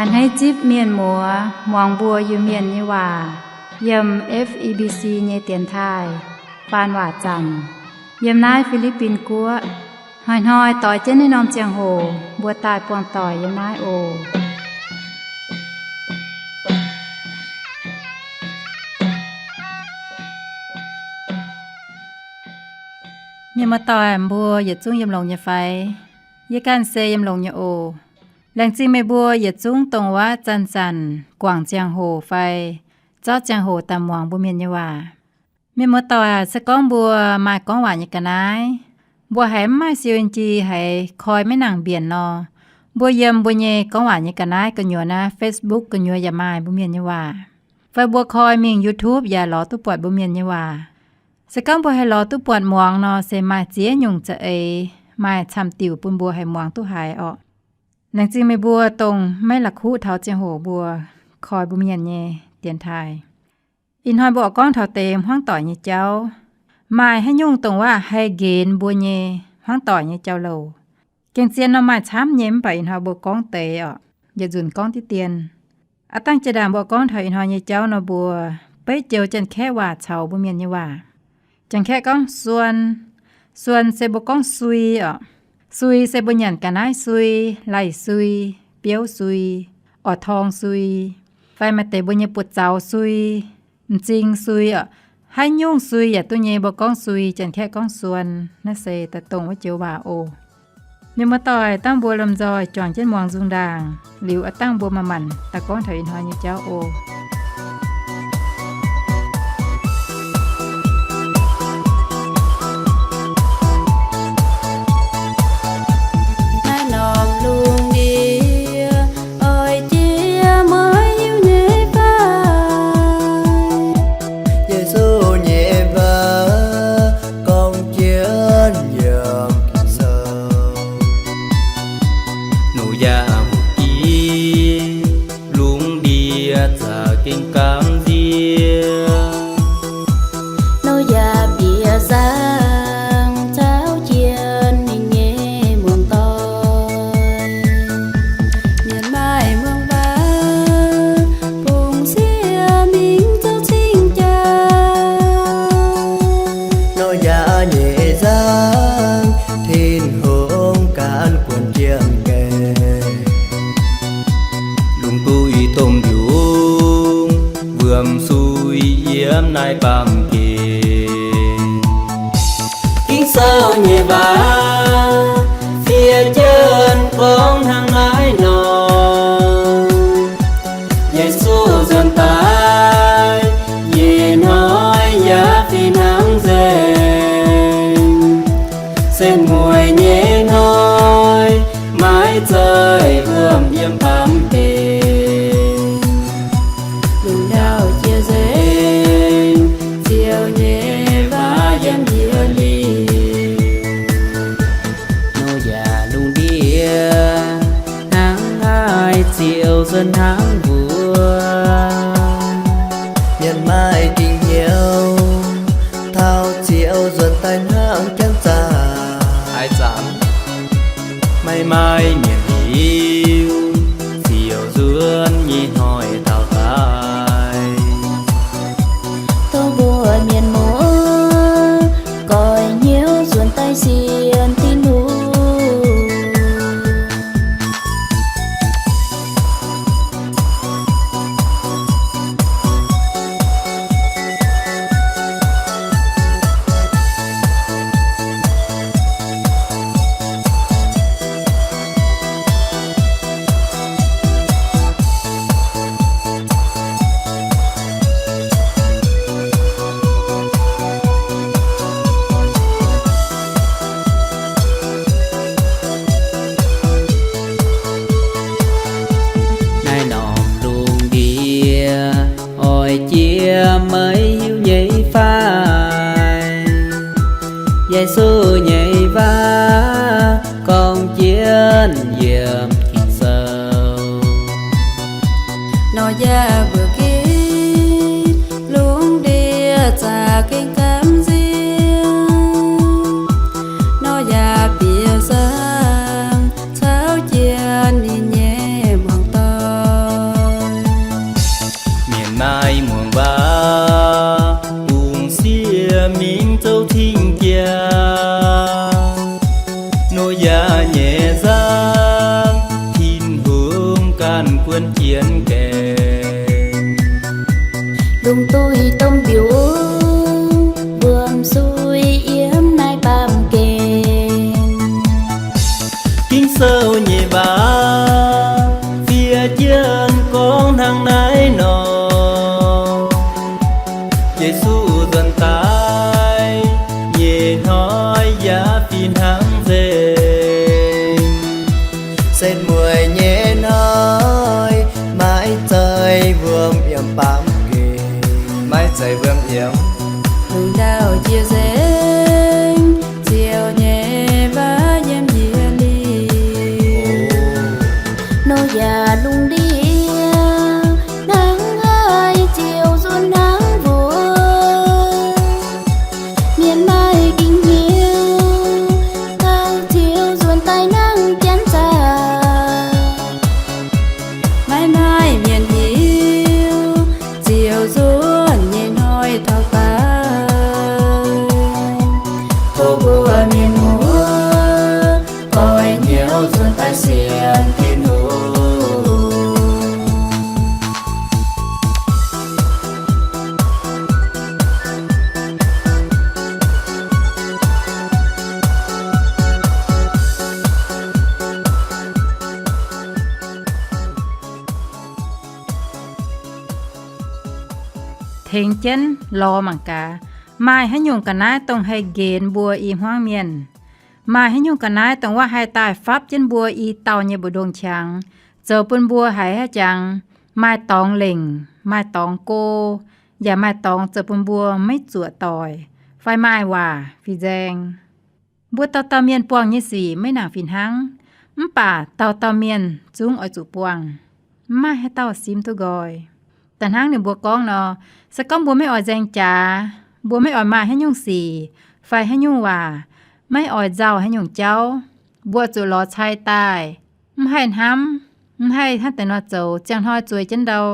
A'hneiv zipv mienh muoz muangx mbuo Iu-Mienh nyei waac yiem F E B C nyei dienx taaih faan waac zanc yiem naaiv Fi^li^bin Guoqv. Hnoi-hnoi doix jienv naaiv norm ziangh hoc mbuo daaih buangh doic yiem naaiv oc. Mienh muoz-doic mbuo yietc zungv yiem longx nyei fai? Yie ganh se yiem longx nyei oc. Laengz zingh meih mbuo yietc zungv dongh wuov zanc-zanc guangc ziangh hoc fai zorqv ziangh hoc daaih muangx mbuo Mienh nyei waac. Mienh muoz-doic, se gorngv mbuo maaih gorngv waac nyei ga'naaiv, mbuo haiz mv maaih siou in-ji haiz koi maiv nangc mbienc nor, mbuo yiem mbuo nyei gorngv waac nyei ga'naaiv gu'nyuoz naaiv Facebook gu'nyuoz yaac maaih mbuo Mienh nyei waac. Fai mbuo koi mingh YouTube yaac lorz duqv buatc mbuo Mienh nyei waac. Se gorngv mbuo haih lorz duqv buatc muangx nor, se maaih ziex nyungc za'eix maaih camv diuc bun mbuo haih muangx duqv haiz orqc. Laengz zingh meih mbuo dongh maiv la'kuqv taux ziangh hoc mbuo koi mbuo Mienh nyei dienx taaih. Ih hnoi mbuo oix gorngv taux deix hmuangv doic nyei jauv. Maaih haaix nyungc dongh waac haih nqenx mbuo nyei hmuangv doic nyei jauv-louc? Gengh zien nor maaih camv nyei, mv baac ih hnoi mbuo gorngv deix orqc, yietc nzunc gorngv diqv dien. Aav dangh jiex ndaangc mbuo gorngv taux ih hnoi nyei jauv nor, mbuo beiv joux Janx-Kaeqv waac caux mbuo Mienh nyei waac. Janx-Kaeqv gorngv suon. Suon se mbuo gorngv sui orqc. Sui se mbuo nyanc ga'naaiv sui, laih sui, biouv sui, orv-torng sui, fai maaih deix mbuo nyei buoz-zaux sui, m'zing sui orqc. Haaix nyungc sui yaac duqv nyei, mbuo gorngv sui, Janx-Kaeqv gorngv suon. Naaiv se daaih dongh wuov joux waac oc. Mienh muoz-doic, dangh mbuo lomh nzoih juangc jienv muangx nzung ndaangc liuz, aav dangh mbuo manc-manc daaih gorngv taux ih hnoi nyei jauv oc. Naaiv norm lungh ndiev oix jiex maiv hiuv nyei fai? Yesu nyei waac gorngv jienv yiem Ging-Sou. Nouh yaac mbuox jiex lungh ndiev za'gengh gamh nziex. Nouh yaac bieqc zaangc caux jienv ninh nyei muoz-doic. Mienh maaih muangx waac, bungx sieqv mingh zoux cing-jaa. Nouh yaac nyei zaangc, Tin-Hungh gan guonc jienv gaengh. Lungh duih domh mbiungc, wuom sui yiem naaiv baamh gen. Ging-Sou nyei waac fiev jienv gorngv hnangv naaiv nor. Yesu nzuonx daaih nyei hnoi yaac fih hnangv nzengc. Sen-mueic nyei hnoi maiv zeiz wuom yiem baamh gen. Lungh ndau jiex nzengc, Ziouv nyei waac yiem njiec liuz. Nouh yaac lungh ndiev hnangv haaix Ziouv nzuonx hnangv mbuox. Mienh maaih gengh hnyouv taux Ziouv nzuonx daaih hnangv janx zaah. Haaix zanc maiv maaih mienh hiuv Ziouv nzuonx nyei hnoi taux daaih. Dongh mbuo mienh muoz goix hnyouv nzuonx daaih sienx Tin-Hungh. Naaiv norm lungh ndiev oix jiex maiv hiuv nyei fai? Yesu nyei waac gorngv jienv yiem Ging-Sou. Nor yaac mbuox gitv lungh ndiev za'gengh gamh nziex. Nor yaac bieqc zaangc caux jienv ninh nyei muoz-doic. jienv gaengh. Lungh duih domh mbiungc, wuom-sui yiem naaiv baamh gen. Ging-Sou nyei waac fiev jienv gorngv hnangv naaiv nor, Yesu nzuonx daaih nyei hnoi yaac fih hnangv nzengc. Setv mueiz nyei hnoi, maiv zeiz wuom yiem baamh gen, maiv zeiz wuom yiem. Lungh ndau jiex nzengc, ziouc nyei waac yiem njiec liuz. Noyaa lungh ndiev hnangv haaix ziouc nzuonx hnangv wuov. Mienh maaih ging-hnyouv, gauh ziouc nzuonx daaih hnangv janx zaah. Maiv maaih mienh hiuv, ziouc nzuonx nyei hnoi taux daaih. Tov mbuo mienh muoz, goiv hnyouv nzuonx daaih sienx Tin-Hungh. Tengx jienv lorz mangc gaax, maaih haaix nyungc ga'naaiv dongh haih nqenx mbuo i hmuangv mienh? Maaih haaix nyungc ga'naaiv dongh wuov haih daaih fapv jienv mbuo i dauh nyei mbu'ndongx qangx, zoux bun mbuo haiz haaix jangx maaih dorngx lengc, maaih dorngx go, yaac maaih dorngx zoux bun mbuo maiv zuoqc doic fai maaih waac fih nzaeng? Mbuo dauh dauh mienh buangh nyei sic maiv nangc fih hnangv, mv baac dauh dauh mienh zungv oix zuqc buangh. Mv maaih haaix dauh simv duqv nqoi. Da'hnangv ninh mbuo gorngv nor, se gorngv mbuo maiv oix nzaeng jaax, mbuo maiv oix maaih haaix nyungc sic fai haaix nyungc waac, maiv oix nzauh haaix nyungc jauv, mbuo zuqc lorz cai daaih, mv haih hnamv, mv haih hnangv deix nor zoux, ziangh hnoi zueiz jienv ndau,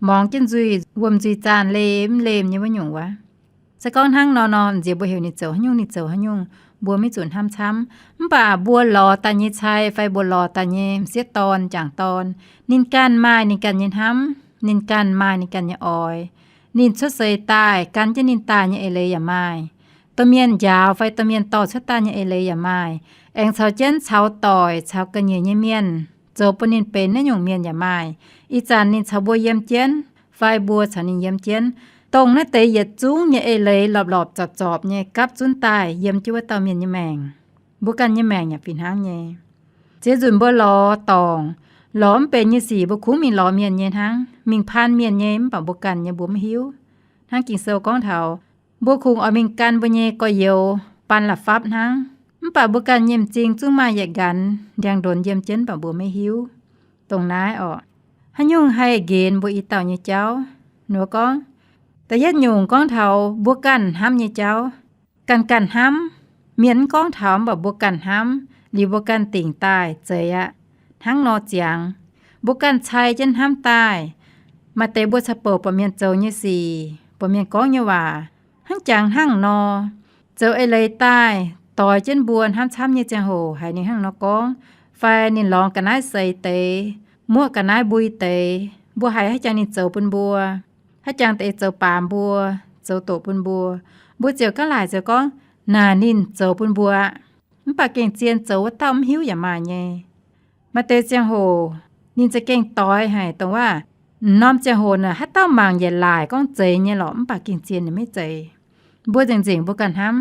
morngx jienv nzuih, wuom nzuih zaanh leih mv leih nyei wuov nyungc wuov. Se gorngv hnangv nor nor, nziex mbuo heuc ninh zoux haaix nyungc, ninh zoux haaix nyungc, mbuo maiv zuqc hnamv camv. Mv baac mbuo lorz daaih nyei cai fai mbuo lorz daaih nyei m'sieqv dorn, m'jangc dorn, ninh ganh maaih ninh ganh nyei hnamv, ninh ganh maaih ninh ganh nyei oix. Ninh cuotv seix daaih gan jienv ninh daaih nyei eix leiz yaac maaih. Domh mienh njaaux fai domh mienh dorh cuotv daaih nyei eix leiz yaac maaih. Aengx caux jienv caux doic caux ga'nyiec nyei mienh zoux bun ninh benx naaiv nyungc mienh yaac maaih. Ih zanc ninh caux mbuo yiem jienv fai mbuo caux ninh yiem jienv, dongh naaiv deix yietc zungv nyei eix leiz lorpc lorpc zorpc zorpc nyei gapv zunv daaih yiem jienv wuov dauh mienh nyei maengc. Mbuo ganh nyei maengc yaac fih hnangv nyei. Ziex nzunc mbuo lorz dorngc, lorz mv benx nyei sic mbuo kungx mingh lorz mienh nyei hnangv, mingh paan mienh nyei, mv baac mbuo ganh nyei mbuo maiv hiuv. Hnangv Ging-Sou gorngv taux, mbuo kungx oix mingh gan mbuo nyei gorx-youz baan la'fapv hnangv, mv baac mbuo ganh nyei m'zing zungv maaih yietc nqanx ndiangx-ndonx yiem jienv, mv baac mbuo maiv hiuv. Dongh naaiv orqc, haaix nyungc haih nqenx mbuo i dauh nyei jauv? Ninh mbuo gorngv, da'yietv nyungc gorngv taux mbuo ganh hnamv nyei jauv. Ganh ganh hnamv. Mienh mv gorngv taux, mv baac mbuo ganh hnamv, liuz mbuo ganh dingc daaih, zeiz aqv. Hnangv nor ziangx, mbuo ganh cai jienv hnamv daaih. Maaih deix mbuo caux bouc buatc mienh zoux nyei sic, buatc mienh gorngv nyei waac, hnangv jangx hnangv nor, zoux eix leiz daaih doix jienv mbuo hnamv camv nyei ziangh hoc haiz ninh hnangv nor gorngv, fai ninh lorngx ga'naaiv seix deix, muoqv ga'naaiv mbui deix, mbuo haiz haaix jangx ninh zoux bun mbuo, haaix jangx deix zoux baamz mbuo, zoux doqc bun mbuo, mbuo ziouc gaav laaic ziouc gorngv, naaic ninh zoux bun mbuo aqv. Mv baac gengh zien zoux wuov dauh mv hiuv yaac maaih nyei. Maaih deix ziangh hoc ninh za'gengh doix haic, dongh waac m'norm ziangh hoc naaic haaix dauh mangc yietc laaic gorngv zeiz nyei lorqc, mv baac gengh zien ninh maiv zeiz. Mbuo nzengc nzengc mbuo ganh hnamv.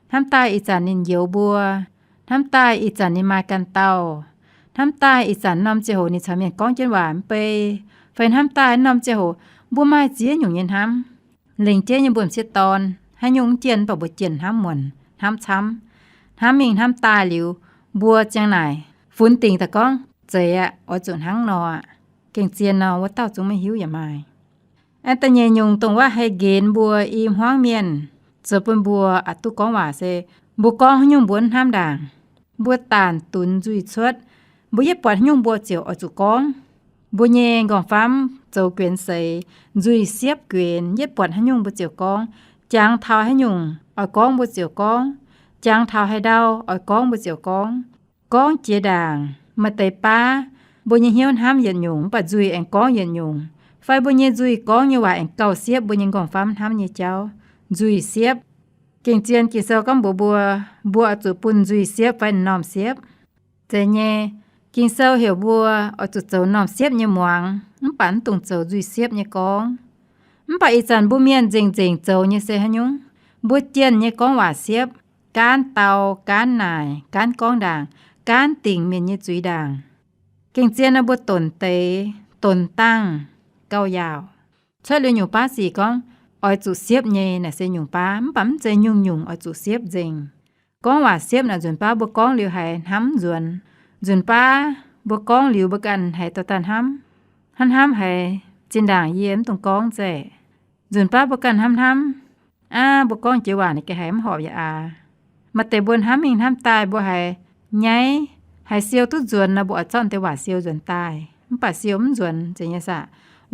Hnamv daaih ih zanc ninh njoux mbuo, hnamv daaih ih zanc ninh maaih ganh dauh, hnamv daaih ih zanc norm ziangh hoc ninh caux mienh gorngv jienv waac mv bei, fai hnamv daaih norm ziangh hoc mbuo maaih ziex nyungc nyei hnamv. Lengc jeiv nyei mbuo m'sieqv dorn, haaix nyungc mv jienh, mv baac mbuo jienh hnamv muonc, hnamv camv. Hnamv mingh hnamv daaih liuz, mbuo ziang naaic funx dingc daaih gorngv, zeiz aqv, oix zuqc hnangv nor aqv. Gengh zien nor, wuov dauh zungv maiv hiuv yaac maaih. Aengx da'nyeic nyungc dongh wuov haih nqenx mbuo i hmuangv mienh, zoux bun mbuo aqc duqv gorngv waac se, mbuo gorngv haaix nyungc mbuo mv hnamv ndaangc. Mbuo daanc dunx nzuih cuotv, mbuo yietv buatc haaix nyungc mbuo ziouc oix zuqc gorngv. Mbuo nyei nqorngv-famv zoux guenx seix, nzuih siepv guenx, yietv buatc haaix nyungc mbuo ziouc gorngv. Jangx taux haaix nyungc oix gorngv mbuo ziouc gorngv. Jangx taux haaix ndau oix gorngv mbuo ziouc gorngv. Gorngv jiex ndaangc, maaih deix baav, mbuo nyei hnyouv hnamv yietc nyungc mv baac nzuih aengx gorngv yietc nyungc, fai mbuo nyei nzuih gorngv nyei waac aengx gauh siepv mbuo nyei m'nqorngv-famv hnamv nyei jauv, nzuih siepv. Gengh zien Ging-Sou gorngv mbuox mbuo, mbuo oix zuqc bun nzuih siepv fai m'normh siepv. Zeiz nyei, Ging-Sou heuc mbuo oix zuqc zoux m'normh siepv nyei muangx mv baac mv dungx zoux nzuih siepv nyei gorngv. Mv baac ih zanc mbuo mienh nzengc-nzengc zoux nyei se haaix nyungc? Mbuo jienh nyei gorngv waac siepv, gaanv dau, gaanv naaic, gaanv gorngv ndaangc, gaanv dingc mienh nyei zuiz ndaangc. Gengh zien nor mbuo donx deix, donx dangh, gauh yaauc. Cuotv liuz nyungc baav sic gorngv oix zuqc siepv nyei naaic se nyungc baav, mv baac mv zeiz nyungc-nyungc oix zuqc siepv nzengc. Gorngv waac siepv naaic nzunc baav mbuo gorngv liuz haiz hnamv nzuonx. Nzunc baav mbuo gorngv liuz mbuo ganh haiz dorh daaih hnamv, hnamv hnamv haiz zinh ndaangc yie mv dungx gorngv nzengc. Nzunc baav mbuo ganh hnamv hnamv, aav, mbuo gorngv jiex waac naaic ga'haiz mv horpc yaac aav. Maaih deix mbuo hnamv mingh hnamv daaih mbuo haiz nyaiv, haiz siou duqv nzuonx nor mbuo oix zorqv deix waac siou nzuonx daaih, mv baac siou mv nzuonx zeiz nyei saah?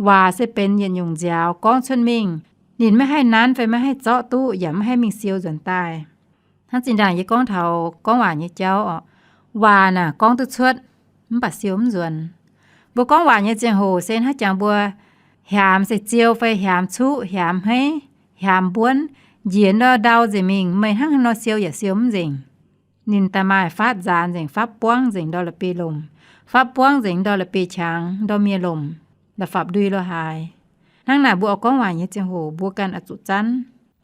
Waac se benx yietc nyungc nziaaux gorngv cuotv mingh, ninh maiv haih nanv fai maiv haih zorqv duqv yaac maiv haih mingh siou nzuonx daaih. Hnangv zinh ndaangc yie gorngv taux gorngv waac nyei jauv oc. Waac naaic gorngv duqv cuotv, mv baac siou mv nzuonx. Mbuo gorngv waac nyei ziangh hoc se hnangv jangx mbuo hiaamx se ziou fai hiaamx cuqv, hiaamx hmeiv, hiaamx mbuonv, njiec ndau-ndau nzengc mingh, meih hnangv haaix nor siou yaac siou mv nzengc. Ninh daaih maaih faatv nzaanx nzengc, faatv buangv nzengc ndau la'bieiv-lomc, faatv buangv nzengc ndau la'bieiv-qangx, ndau miev-lomc, la'fapv-ndui lo haaix. Hnangv naaic mbuo oix gorngv waac nyei ziangh hoc mbuo ganh oix zuqc zanv,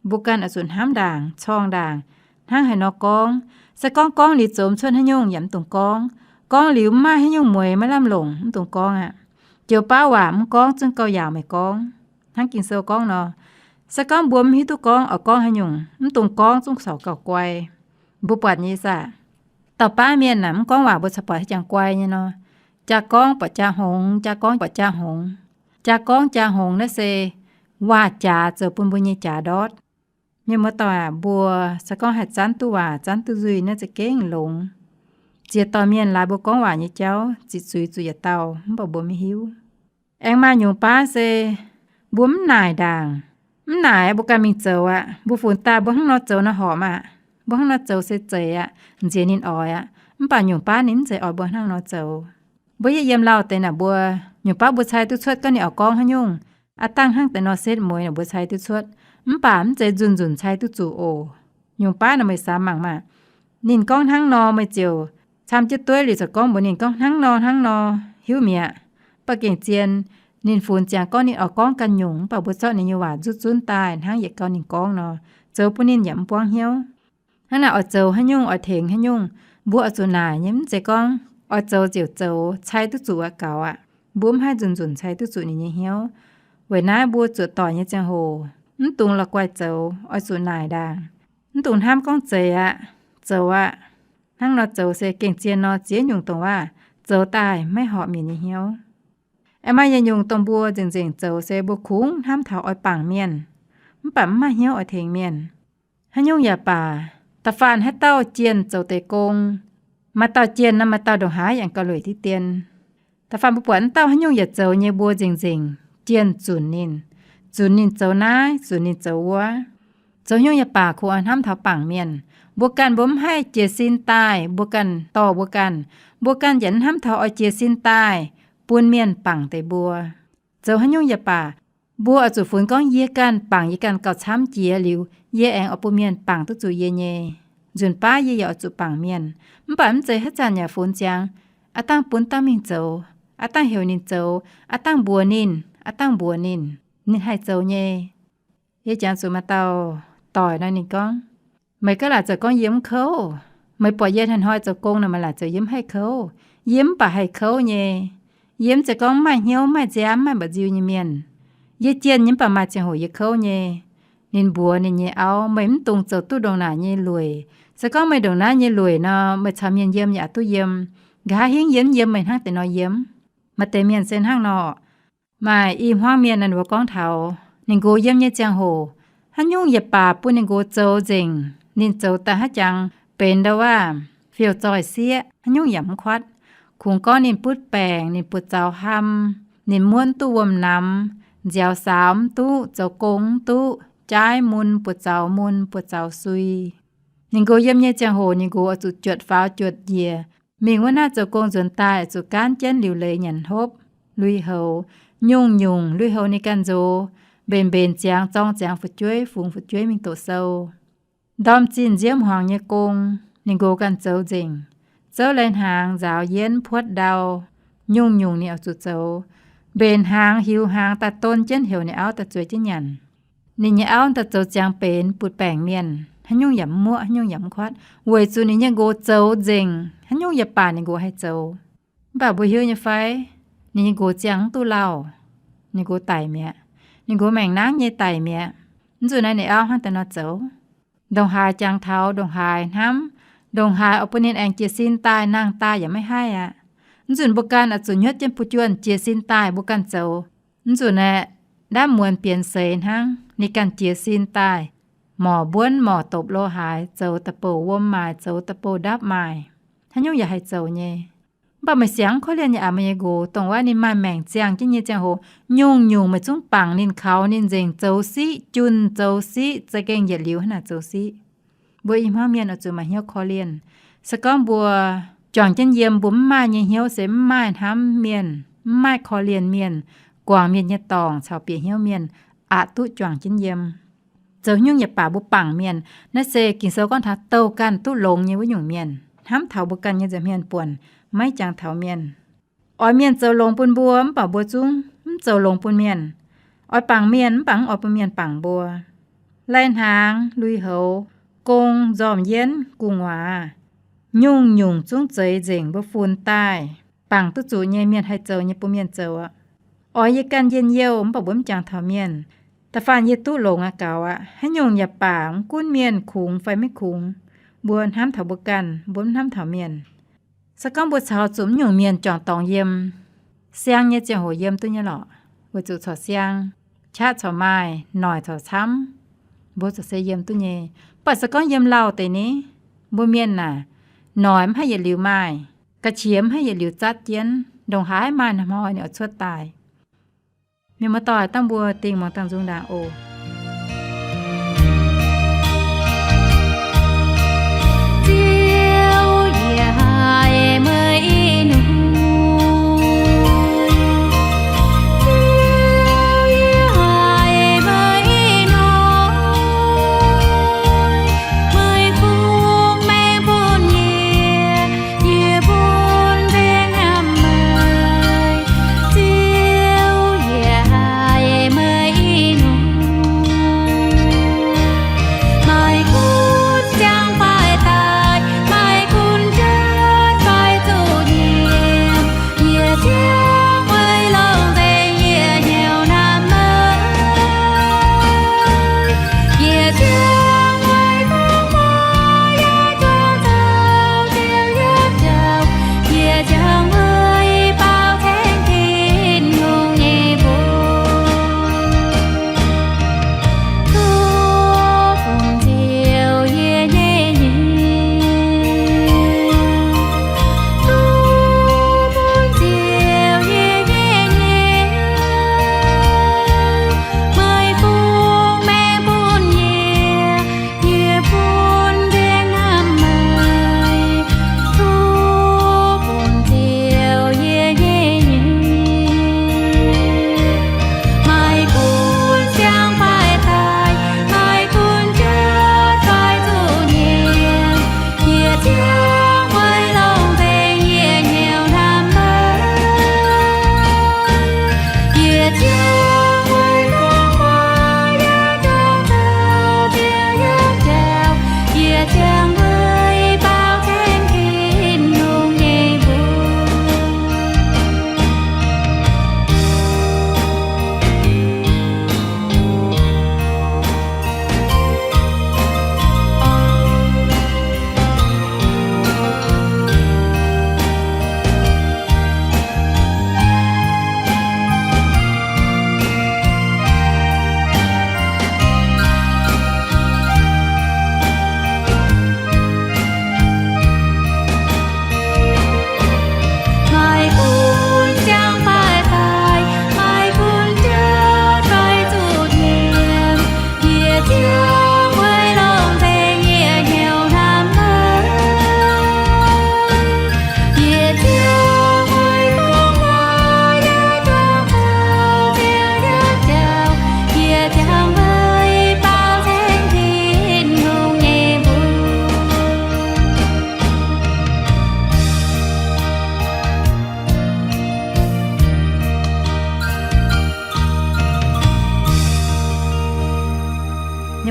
mbuo ganh oix zuqc hnamv ndaangc, corng ndaangc, hnangv haaix nor gorngv. Se gorngv gorngv liuz zoux mv cuotv haaix nyungc yaac mv dungx gorngv. Gorngv liuz mv maaih haaix nyungc mueix maiv lamh longc mv dungx gorngv aqv. Joux baav waac mv gorngv zungv gauh yaauc meih gorngv. Hnangv Ging-Sou gorngv nor, se gorngv mbuo mv hiuv duqv gorngv oix gorngv haaix nyungc, mv dungx gorngv zungv corc gauh guai. Mbuo buatc nyei saah? Dauh baav mienh naaic mv gorngv waac mbuo corc buatc haaix jangx guai nyei nor. Jaa gorngv buatc jaa hngongx, jaa gorngv buatc jaa hngongx. Jaa gorngv jaa hngongx naaiv se waac-jaax zoux bun mbuo nyei jaax ndortv. Mienh muoz-doic aac, mbuo se gorngv haih zanv duqv waac, zanv duqv nzuih naaiv za'gengh longx. Ziex dauh mienh laaix mbuo gorngv waac nyei jauv ziqc zuiz zuqc yietc dauh mv baac mbuo maiv hiuv. Aengx maaih nyungc baav se mbuo mv naaic ndaangc. Mv naaic mbuo ganh mingh zoux aqv. Mbuo funx daaih mbuo hnangv nor zoux nor horpc aqv. Mbuo hnangv nor zoux se zeiz aqv, nziex ninh oix aqv. Mv baac nyungc baav ninh mv zeiz oix mbuo hnangv nor zoux. Mbuo yie yiem lauh deix naaic mbuo, nyungc baav mbuo cai duqv cuotv gorngv ninh oix gorngv haaix nyungc. Aav dangh hnangv deix nor setv mueiz naaic mbuo cai duqv cuotv, mv baac mv zeiz nzunc-nzunc cai duqv zuqc oc. Nyungc baav naaic meih samx mangc maah. Ninh gorngv hnangv nor meih ziouc camv jienv dueiv liuz corc gorngv mbuox ninh gorngv hnangv nor hnangv nor, hiuv mi'aqv. Mv baac gengh zien, ninh funx ziangx gorngv ninh oix gorngv ganh nyungc mv baac mbuo zorqv ninh nyei waac nzuqv zunv daaih hnangv yietc gau ninh gorngv nor, zoux bun ninh yaac mv buangv hnyouv. Hnangv naaic oix zoux haaix nyungc oix tengx haaix nyungc, mbuo oix zuqc naaic nyei, mv zeiz gorngv oix zoux ziouc zoux, cai duqv zuqc aqv gaux aqv. Mbuo mv haih nzunc-nzunc cai duqv zuqc ninh nyei hnyouv. Weic naaiv mbuo zuoqc doic nyei ziangh hoc mv dungx la'guaih zoux, oix zuqc naaic ndaangc. Mv dungx hnamv gorngv zeiz aqv, zoux aqv. Hnangv nor zoux se gengh zien nor ziex nyungc dongh waac zoux daaih maiv horpc mienh nyei hnyouv. Aengx maaih yietc nyungc dongh mbuo nzengc-nzengc zoux se mbuo kungx hnamv taux oix bangc mienh, mv baac mv maaih hnyouv oix tengx mienh. Haaix nyungc yaac baac, da'faanh haaix dauh jienh zoux deix gong, maaih dauh jienh nor maaih dauh ndongc haaix yaac gauh lueic diqv dien. Da'faanh mbuo buatc wuov dauh haaix nyungc yaac zoux nyei mbuo nzengc-nzengc jienh zunc ninh, zunc ninh zoux naaiv, zunc ninh zoux wuov. Zoux haaix nyungc yaac baac kungx oix hnamv taux bangc mienh. Mbuo ganh mbuo mv haih jiez sin daaih mbuo ganh dorh mbuo ganh. Mbuo ganh yaac mv hnamv taux oix jiez sin daaih bun mienh bangc deix mbuo. Zoux haaix nyungc yaac baac, mbuo oix zuqc funx gorngv yie ganh bangc yie ganh gauh camv jiex liuz, yie aengx oix bun mienh bangc duqv zuqc yie nyei. Nzunc baav yie yaac oix zuqc bangc mienh. Mv baac mv zeiz haaix zanc yaac funx ziangx, aav dangh bun dangh mingh zoux, aav dangh heuc ninh zoux, aav dangh mbuox ninh, aav dangh mbuox ninh, ninh haih zoux nyei. Yie jangx zuqc maaih dauh doic nor ninh gorngv, meih gaav laaic zoux gorngv yie mv kouv. Meih buatc yie hnoi-hnoi zoux gong nor meih laaic zoux yie mv haih kouv. Yie mv baac haih kouv nyei. Yie mv zeiz gorngv mv maaih hnyouv, mv maaih nziaamv, mv maaih mba'nziu nyei mienh. Yie jienh nyei mv baac maaih ziangh hoc yie kouv nyei. Ninh mbuox ninh nyei auv, meih mv dungx zoux duqv ndongc naaic nyei lueic. Se gorngv meih ndongc naaiv nyei lueic nor, meih caux mienh yiem yaac duqv yiem. Nqa'haav hingv yie mv yiem meih hnangv deix nor yiem. Maaih deix mienh se hnangv nor. Maaih i hmuangv mienh ninh mbuo gorngv taux ninh nqox yiem nyei ziangh hoc, haaix nyungc yaac baac bun ninh nqox zoux nzengc. Ninh zoux daaih haaix jangx benx ndau waac fiouv-zoih sieqv, haaix nyungc yaac mv kuatv. Kungx gorngv ninh butv baengc, ninh buoz-zaux hlam, ninh muotv duqv wuom-namx, nziaaux saaux mv duqv, zoux gong mv duqv, jaaiv mun, buoz-zaux mun, buoz-zaux sui. Ninh nqox yiem nyei ziangh hoc ninh nqox oix zuqc juotc faaux juotc njiec, Mingh wuov naaiv zoux gong nzuonx daaih zuqc gaanv jienv liuc leiz nyanc hopv, lui-houx, nyungc-nyungc lui-houx ninh ganh nzox, mbenc mbenc ziangx zorng ziangx fu'jueiv, fungx fu'jueiv mingh doqc sou. Ndorm zinh nziouv hmuangx nyei gong, ninh nqox ganh zoux nzengc. Zouv lai-hnaangx, nzaaux yienv, puotv ndau, nyungc-nyungc ninh oix zuqc zoux. Mbenc hnaangx, hiux hnaangx, daaih don jienv heuc ninh auv daaih zueiz jienv nyanc. Ninh nyei auv daaih zoux ziangx benx butv-baengc mienh, haaix nyungc yaac mv muoqv, haaix nyungc yaac mv kuotv, weic zuqc ninh nyei nqox zoux nzengc, haaix nyungc yaac baac ninh nqox haih zoux. Mv baac mbuo hiuv nyei fai, ninh nyei nqox ziangh mv duqv lauh, ninh nqox daic mi'aqv. Ninh nqox maengc nangv nyei daic mi'aqv. Mv zuqc naaiv ninh auv hnangv daaih nor zoux. Ndongc haaix jangx taux ndongc haaix hnamv, ndongc haaix oix bun ninh aengx jiez sin daaih, nangh daaih yaac maiv haih aqv. Mv zuqc mbuo ganh oix zuqc hnyouv jienv buv juonh jiez sin daaih mbuo ganh zoux. Mv zuqc naaiv, ndaamv muonz bienx seix hnangv, ninh ganh jiez sin daaih, morc mbuonv morc dopc lo haaix, zoux da'bouh wuom maaih, zoux da'bouh ndapv maaih, haaix nyungc yaac haih zoux nyei. Mv baac meih siangx korv-lienh nyei aqv, meih nyei nqox dongh wuov ninh maaih maengc ziangh jienv nyei ziangh hoc, nyungc-nyungc meih zungv bangc ninh, kaux ninh nzengc, zoux siqv, junh zoux siqv, za'gengh yietc liuz hnangv naaic zoux siqv. Mbuo i hmuangv mienh oix zuqc maaih hnyouv korv-lienh. Se gorngv mbuo juangc jienv yiem, mbuo mv maaih nyei hnyouv se mv maaih hnamv mienh, mv maaih korv-lienh mienh, guangc mienh nyei dorngc caux bieqc hnyouv mienh, aqc duqv juangc jienv yiem. Zoux nyungc yaac baac mbuo bangc mienh. Naaiv se Ging-Sou gorngv taux douh ganh duqv longx nyei wuov nyungc mienh, hnamv taux mbuo ganh nyei nza'hmien buonc, maiv jangx taux mienh. Oix mienh zoux longx bun mbuo mv baac mbuo zungv mv zoux longx bun mienh. Oix bangc mienh mv baac mv oix bun mienh bangc mbuo. Lai-hnaangx, lui-houx, gong, nzormc yienv, gu'nguaaz, nyungc-nyungc zungv zeix nzengc mbuo funx daaih. Bangc duqv zuqc nyei mienh haih zoux nyei bun mienh zoux aqv. Oix yie ganh njien-youh mv baac mbuo mv jangx taux mienh. Da'faanh yie duqv longx aqv gaux aqv. Haaix nyungc yaac baac, mv gunv mienh kungx fai maiv kungx, mbuo hnamv taux mbuo ganh, mbuo mv hnamv taux mienh. Se gorngv mbuo caux zuqc mv nyungc mienh juangc dorngx yiem, siang nyei ziangh hoc yiem duqv nyei lorqc, weic zuqc corc siang, qaqv corc maaih, noic corc camv, mbuo corc se yiem duqv nyei. Mv baac se gorngv yiem lauh deix ni, mbuo mienh naaic, noic mv haih yietc liuz maaih, ga'qiex mv haih yietc liuz zatv jienv, ndongc haaix maaih hnoi ninh oix cuotv daaih. Mienh muoz-doic, dangh mbuo dingh muangx dangh nzung ndaangc oc. Ziouv, yie haiz meih i nungc. Ziouv, yie haiz meih i noic. Meih kungx maengx bun yie, yie bun mbenc hnamv meih. Ziouv, yie haiz meih i nungc.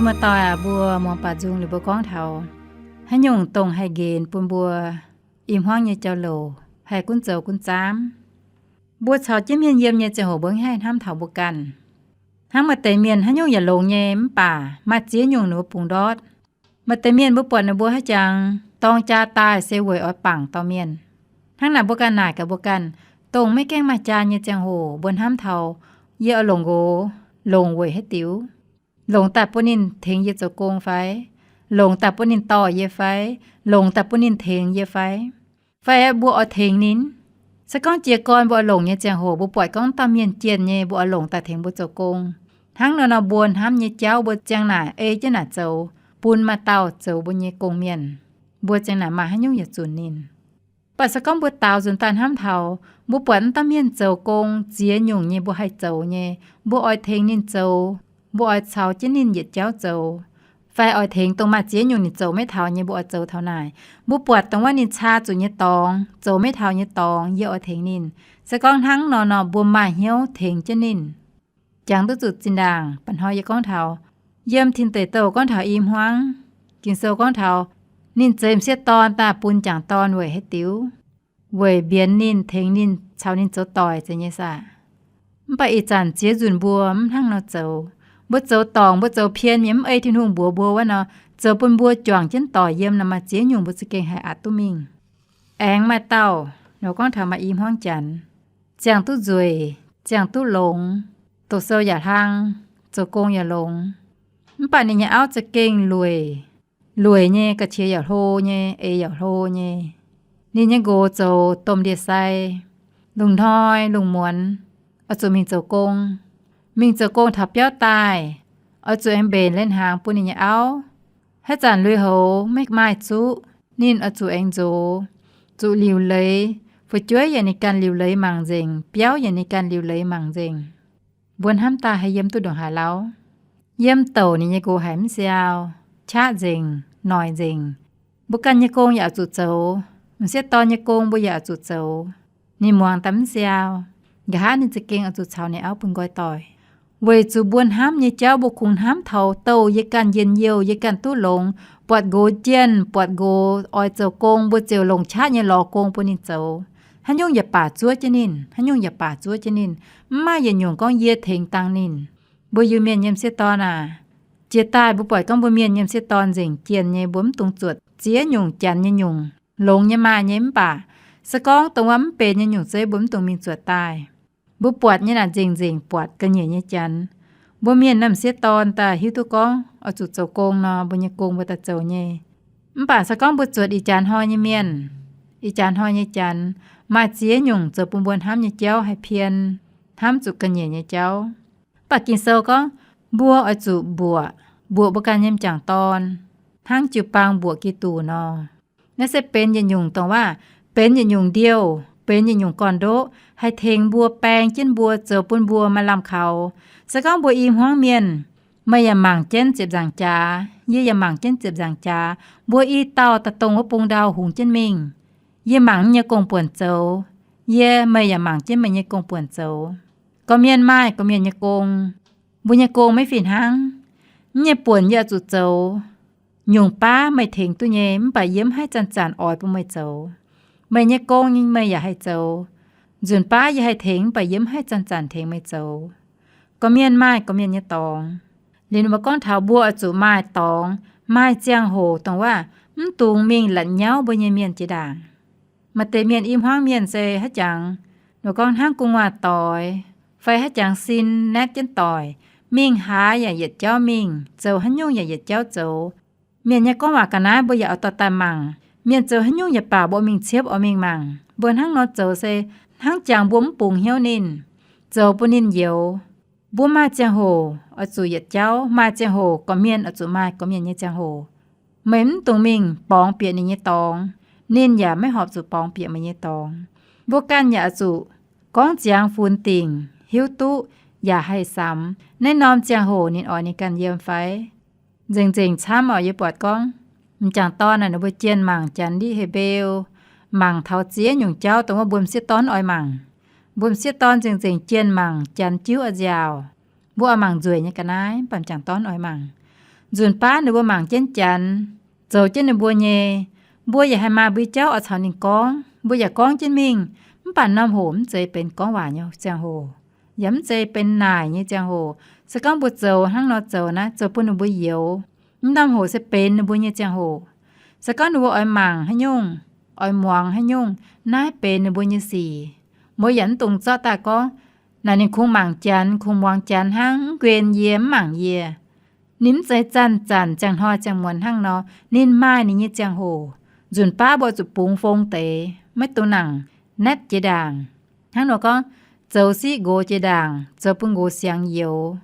Muoz-doic aac, mbuo muangx baac nzung liuz mbuo gorngv taux haaix nyungc dongh haih nqenx bun mbuo i hmuangv nyei jauv-louc haih gunv zoux gunv zaamv. Mbuo caux jienv mienh yiem nyei ziangh hoc mbuo mv haih hnamv taux mbuo ganh. Hnangv maaih deix mienh haaix nyungc yaac longx nyei mv baac maaih ziex nyungc ninh mbuo bungx ndortv. Maaih deix mienh mbuo buatc ninh mbuo haaix jangx dorng jaa daaih se weic oix bangc dauh mienh. Hnangv naaic mbuo ganh naaic gaax mbuo ganh, dongh maiv gaengh maaih jaa nyei ziangh hoc mbuo hnamv taux yie oix longc nqox longc weic haaix diuc? Longc daaih bun ninh tengx yie zoux gong fai? Longc daaih bun ninh dorh yie fai? Longc daaih bun ninh tengx yie fai? Fai mbuo oix tengx ninh? Se gorngv jiez gorn mbuo oix longc nyei ziangh hoc, mbuo buatc gorngv dauh mienh jienh nyei mbuo oix longc daaih tengx mbuo zoux gong. Hnangv nor nor mbuo hnamv nyei jauv mbuo ziang naaic ei jienv naaic zoux, bun maaih dauh zoux mbuo nyei gong-mienh, mbuo ziang naaic maaih haaix nyungc yaac zunc ninh. Mv baac se gorngv mbuo daaux nzunc daaih hnamv taux mbuo buatc wuov dauh mienh zoux gong ziex nyungc nyei mbuo haih zoux nyei, mbuo oix tengx ninh zoux, mbuo oix caux jienv ninh yietc jauv zoux, fai oix tengx dongh maaih ziex nyungc ninh zoux maiv taux nyei mbuo oix zoux taux naaic. Mbuo buatc dongh wuov ninh caa zuqc nyei dorngx, zoux maiv taux nyei dorngx, yie oix tengx ninh. Se gorngv hnangv nor nor mbuo maaih hnyouv tengx jienv ninh. Jangx duqv zuqc zinh ndaangc mba'hnoi yie gorngv taux yiem Tin Deic Douh gorngv taux i hmuangv, Ging-Sou gorngv taux ninh zeix m'sieqv dorn daaih bun m'jangc dorn weic haaix diuc? Weic mbienx ninh, tengx ninh, caux ninh zoux doic zeiz nyei saah? Mv baac ih zanc ziex nzunc mbuo mv hnangv nor zoux. Mbuo zoux dorngc, mbuo zoux pien nyei mv ei Tin-Hungh mbuox mbuo wuov nor, zoux bun mbuo juangc jienv doic yiem nor maaih ziex nyungc mbuo za'gengh haih aqc duqv mingh. Aengx maaih dauh nor gorngv taux maaih i hmuangv janx, ziangh duqv nzueic, ziangh duqv longx, doqc sou yaac hlang, zoux gong yaac longx, mv baac ninh nyei auv za'gengh lueic. Lueic nyei, ga'qiex yaac hlo nyei, eix yaac hlo nyei. Ninh nyei nqox zoux domh ndie-sai, lungh hnoi lungh muonz oix zuqc mingh zoux gong. Mingh zoux gong taux biauv daaih, oix zuqc aengx mbenc lai-hnaangx bun ninh nyei auv. Haaix zanc lui-houx maiv maaih zuqv, ninh oix zuqc aengx nzox, zuqc liuc leiz, fu'jueiv yaac ninh ganh liuc leiz mangc nzengc, biauv yaac ninh ganh liuc leiz mangc nzengc. Mbuo hnamv daaih haih yiem duqv ndongc haaix lauh? Yiem douc ninh nyei nqox haic mv siau, qaqv nzengc, noic nzengc. Mbuo ganh nyei gong yaac oix zuqc zoux, m'sieqv dorn nyei gong mbuo yaac oix zuqc zoux. Ninh muangx daaih mv siau. Nqa'haav ninh za'gengh oix zuqc caux ninh auv bun nqoi doic. Weic zuqc mbuo hnamv nyei jauv mbuo kungx hnamv taux douh yie ganh njien-youh, yie ganh duqv longx, buatc nqox jienh, buatc nqox oix zoux gong, mbuo ziouc longc qaqv nyei lorz gong bun ninh zoux. Haaix nyungc yaac baac zuov jienv ninh, haaix nyungc yaac baac zuov jienv ninh. Mv maaih yietc nyungc gorngv yie tengx dangh ninh. Mbuo Iu-Mienh nyei m'sieqv dorn aac, jiex daaih mbuo buatc gorngv mbuo Mienh nyei m'sieqv dorn nzengc jienh nyei, mbuo mv dungx zuotc ziex nyungc janx nyei nyungc, longx nyei maaih nyei mv baac se gorngv dongh wuov mv benx nyei nyungc zeiv mbuo mv dungx mingh zuotc daaih. Mbuo buatc nyei naaic nzengc nzengc buatc ga'nyiec nyei janx. Mbuo Mienh naaiv m'sieqv dorn daaih hiuv duqv gorngv oix zuqc zoux gong nor, mbuo nyei gong mbuo daaih zoux nyei. Mv baac se gorngv mbuo zuotc ih jaax hnoi nyei mienh, ih jaax hnoi nyei janx, maaih ziex nyungc zoux bun mbuo hnamv nyei jauv haih pien, hnamv zuqc ga'nyiec nyei jauv. Mv baac Ging-Sou gorngv mbuo oix zuqc mbuoqc, mbuoqc mbuo ganh nyei m'jangc dorn hnangv jiu-baang mbuoqc Giduc nor. Naaiv se benx yietc nyungc dongh waac, benx yietc nyungc ndiouh, benx yietc nyungc gorn-ndoqv haih tengx mbuo, baeng jienv mbuo, zoux bun mbuo maaih lamh kaux. Se gorngv mbuo i hmuangv mienh, meih yaac mangc jienv ziepc nzaangc jaax, yie yaac mangc jienv ziepc nzaangc jaax, mbuo i dauh daaih dongh wuov bung ndau hungx jienv mingh. Yie mangc yie nyei gong-buonc zoux, yie, meih yaac mangc jienv meih nyei gong-buonc zoux. Gorqv-mienh maaih gorqv-mienh nyei gong. Mbuo nyei gong maiv fih hnangv. Yie nyei buonc yie oix zuqc zoux. Nyungc baav meih tengx duqv nyei, mv baac yie mv haih zanc-zanc oix bun meih zoux. Meih nyei gong meih yaac haih zoux. Nzunc baav yie haih tengx, mv baac yie mv haih zanc-zanc tengx meih zoux. Gorqv-mienh maaih gorqv-mienh nyei dorngx. Liuz ninh mbuo gorngv taux mbuo oix zuqc maaih dorngx, maaih ziangh hoc dongh waac mv dungx mingh latc nyauv mbuo nyei mienh jiex ndaangc. Maaih deix mienh i hmuangv mienh se haaix jangx, ninh mbuo gorngv hnangv gu'nguaaz doix, fai haaix jangx sin naetv jienv doic, mingh haaix yaac yietc jauv mingh, zoux haaix nyungc yaac yietc jauv zoux. Mienh nyei gorngv waac ga'naaiv mbuo yaac oix dorh daaih mangc. Mienh zoux haaix nyungc yaac baac mbuo mingh ciepv oix mingh mangc. Mbuo hnangv nor zoux se hnangv jangx mbuo mv bungx hnyouv ninh, zoux bun ninh youx. Mbuo maaih ziangh hoc oix zuqc yietc jauv, maaih ziangh hoc gorqv-mienh oix zuqc maaih gorqv-mienh nyei ziangh hoc. Meih mv dungx mingh borngz bieqc ninh nyei dorngx, ninh yaac maiv horpc zuqc borngz bieqc meih nyei dorngx. Mbuo ganh yaac oix zuqc gorngv ziangx funx dingc, hiuv duqv yaac haih samx naaiv norm ziangh hoc ninh oix ninh ganh yiem fai. Nzengc-nzengc camv oc, yie buatc gorngv m'jangc dorn naaic ninh mbuo jienh mangc Janx ndiev hei-beu, mangc taux ziex nyungc jauv dongh wuov mbuo m'sieqv dorn oix mangc. Mbuo m'sieqv dorn nzengc-nzengc jienh mangc Janx jiuv a'nziaauc. Mbuo oix mangc nzueic nyei ga'naaiv, mv baac m'jangc dorn oix mangc. Nzunc baav ninh mbuo mangc jienv Janx, zoux jienv ninh mbuo nyei. Mbuo yaac haih maaih mbuo jauv oix caux ninh gorngv, mbuo yaac gorngv jienv mingh. Mv baac norm hoc mv zeiz benx gorngv waac nyei ziangh hoc, yaac mv zeiz benx naaic nyei ziangh hoc. Se gorngv mbuo zoux hnangv nor zoux naaiv, zoux bun ninh mbuo youx, mv norm hoc se benx ninh mbuo nyei ziangh hoc. Se gorngv ninh mbuo oix mangc haaix nyungc, oix muangx haaix nyungc, naaiv benx ninh mbuo nyei sic. Mbuo yaac mv dungx zorqv daaih gorngv, naaic ninh kungx mangc Janx, kungx muangx Janx hnangv, mv nquenx yie, mv mangc yie. Ninh mv zeiz zanc-zanc ziangh hnoi ziangh muonz hnangv nor, ninh maaih ninh nyei ziangh hoc. Nzunc baav mbuo zuqc bungx fong deix, maiv dungx nangc naetv jiex ndaangc. Hnangv nor gorngv, zoux siqv nqox jiex ndaangc, zoux bun nqox siangx youx,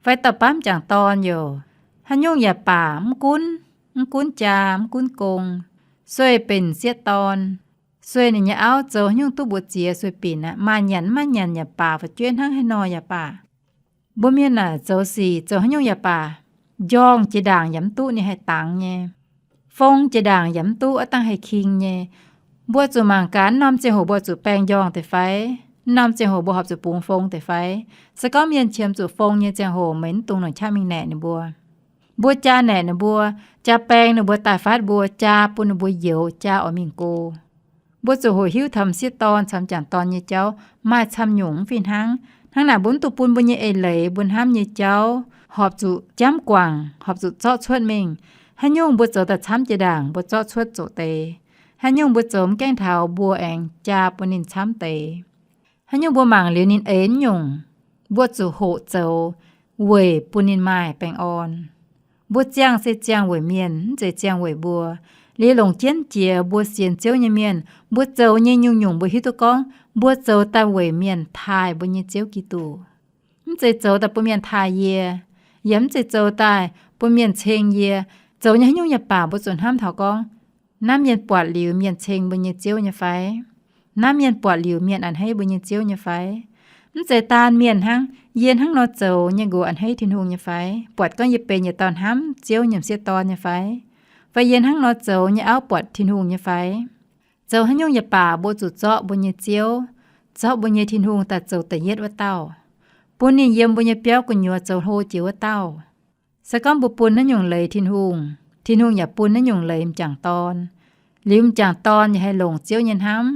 fai dauh baav m'jangc dorn youc, haaix nyungc yaac baac, mv gunv, mv gunv jaa, mv gunv gong, sueih benx sieqv dorn, sueih ninh nyei auv, zoux haaix nyungc duqv mbuoqc ziex sueih binc aqv. Maaih nyanc mv maaih nyanc yaac baac, fu'jueiv hnangv haaix nor yaac baac. Mbuo mienh naaic zoux sic zoux haaix nyungc yaac baac, njorngh jiex ndaangc yaac mv duqv ninh haih dangx nyei. Fong jiex ndaangc yaac mv duqv aqv, dangh haih king nyei. Mbuo zuqc mangc gaax, norm ziangh hoc mbuo zuqc baeng njorngh deix fai? Norm ziangh hoc mbuo horpc zuqc bungx fong deix fai? Se gorngv mienh qiemx zuqc fong nyei ziangh hoc, meih mv dungx longc qaqv mingh naeqc ninh mbuo. Mbuo jaa naeqc ninh mbuo, jaa baeng ninh mbuo daaih fatv mbuo, jaa bun ninh mbuo youx, jaa oix mingh go. Mbuo zuqc hoqc hiuv taux m'sieqv dorn caux m'jangc dorn nyei jauv maaih camv nyungc mv fih hnangv. Hnangv naaic mbuo mv dungx bun mbuo nyei eix leiz, mbuo hnamv nyei jauv horpc zuqc jamv guangc, horpc zuqc zorqv cuotv mingh. Haaix nyungc mbuo zoux daaih camv jiex ndaangc, mbuo zorqv cuotv zoqc deix. Haaix nyungc mbuo zoux mv gaengh taux, mbuo aengx jaa bun ninh camv deix. Haaix nyungc mbuo mangc liuz ninh eix nyungc, mbuo zuqc hoqc zoux weic bun ninh maaih baengh orn. Mbuo ziangh se ziangh weic mienh, mv zeiz ziangh weic mbuo. Liuz longc jienv jiex mbuo sienx Ziouv nyei mienh, mbuo zoux nyei nyungc-nyungc mbuo hiuv duqv gorngv mbuo zoux daaih weic mienh taaih mbuo nyei Ziouv Giduc. Mv zeiz zoux daaih bun mienh taaih yie, yaac mv zeiz zoux daaih bun mienh ceng yie. Zoux nyei haaix nyungc yaac baac, mbuo zuqc hnamv taux gorngv, naaiv mienh buatc liuz mienh ceng mbuo nyei Ziouv nyei fai? Naaiv mienh buatc liuz mienh a'hneiv mbuo nyei Ziouv nyei fai? Mv zeiz daan mienh hnangv, yie hnangv nor zoux nyei nqox a'hneiv Tin-Hungh nyei fai? Buatc gorngv yie benx yietc dauh hnamv Ziouv nyei m'sieqv dorn nyei fai? Fai yie hnangv nor zoux nyei auv buatc Tin-Hungh nyei fai? Zoux haaix nyungc yaac baac, mbuo zuqc zorqv mbuo nyei Ziouv, zorqv mbuo nyei Tin-Hungh daaih zoux da'yietv wuov dauh, bun ninh yiem mbuo nyei biauv gu'nyuoz zoux hlo jiex wuov dauh. Se gorngv mbuo bun naaiv nyungc leiz Tin-Hungh, Tin-Hungh yaac bun naaiv nyungc leiz m'jangc dorn. Liuz m'jangc dorn yaac haih longc Ziouv nyei hnamv,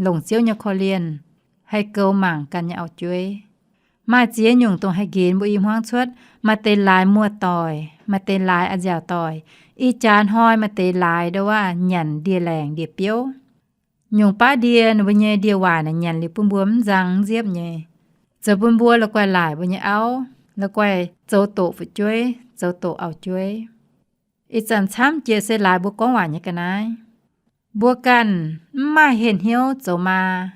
longc Ziouv nyei korv-lienh, haih goux mangc ganh nyei auv-jueiv. Maaih ziex nyungc dongh haih nqenx mbuo i hmuangv cuotv. Maaih deix laaix muoz-doic, maaih deix laaix a'nziaauc doic. Ih jaax hnoi maaih deix laaix ndo waav nyanc ndie-laengc ndie-biouv. Nyungc baav ndie, ninh mbuo nyei ndie-waaic naaic nyanc liuz bun mbuo mv nzang mv nziepv nyei, zoux bun mbuo la'guaih laaic mbuo nyei auv, la'guaih zoux doqc fu'jueiv, zoux doqc auv-jueiv. Ih zanc camv jiex se laaix mbuo gorngv waac nyei ga'naaiv. Mbuo ganh mv maaih henh hnyouv zoux maa,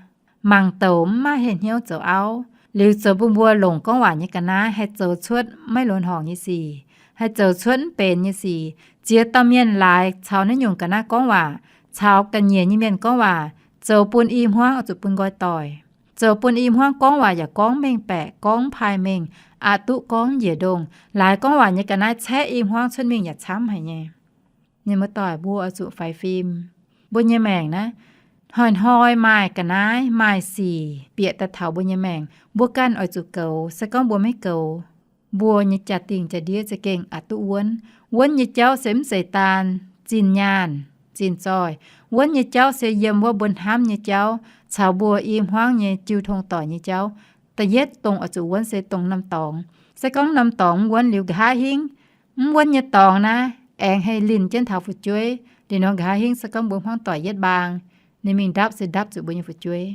mangc douc mv maaih henh hnyouv zoux auv, liuz zoux bun mbuo longc gorngv waac nyei ga'naaiv haih zoux cuotv maiv lunx horngc nyei sic, haih zoux cuotv mv benx nyei sic. Ziex dauh mienh laaix caux naaiv nyungc ga'naaiv gorngv waac, caux ga'nyiec nyei mienh gorngv waac, zoux bun i hmuangv oix zuqc bun nqoi doic. Zoux bun i hmuangv gorngv waac yaac gorngv mengh baeqc, gorngv mv paih mengh, aqc duqv gorngv njiec ndongh. Laaix gorngv waac nyei ga'naaiv caeqv i hmuangv cuotv mingh yaac camv haic nyei. Mienh muoz-doic, mbuo oix zuqc faix fim. Mbuo nyei maengc naaiv, hnoi-hnoi maaih ga'naaiv maaih sic bieqc daaih taux mbuo nyei maengc. Mbuo ganh oix zuqc goux. Se gorngv mbuo maiv goux, mbuo nyei jaa-dingh jaa-ndiev za'gengh aqc duqv wuonv. Wuonv nyei jauv se mv zeiz daan zinh nyaanh, zinh zoih. Wuonv nyei jauv se yiem wuov mbuo hnamv nyei jauv caux mbuo i hmuangv nyei jiu tong doic nyei jauv. Da'yietv dongh oix zuqc wuonv se dongh norm dorngx. Se gorngv norm dorngx mv wuonv liuz nqa'haav hingv, mv wuonv nyei dorngx naaiv aengx haih linh jienv taux fu'jueiv. Liuz nor nqa'haav hingv se gorngv mbuo hmuangv doic yietv mbaang, ninh mingh ndapv se ndapv zuqc mbuo nyei fu'jueiv.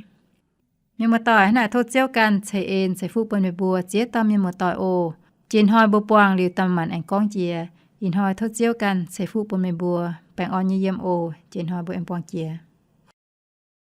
Mienh muoz-doic, hnangv naaic tov Ziouv ganh ceix en ceix fuqv bun meih mbuo ziex dauh mienh muoz-doic oc. Jiex hnoi mbuo buangh liuz da'maanc aengx gorngv jiex. Ih hnoi tov Ziouv ganh ceix fuqv bun meih mbuo, baengh orn nyei yiem oc. Jiex hnoi mbuo aengx buangh jiex.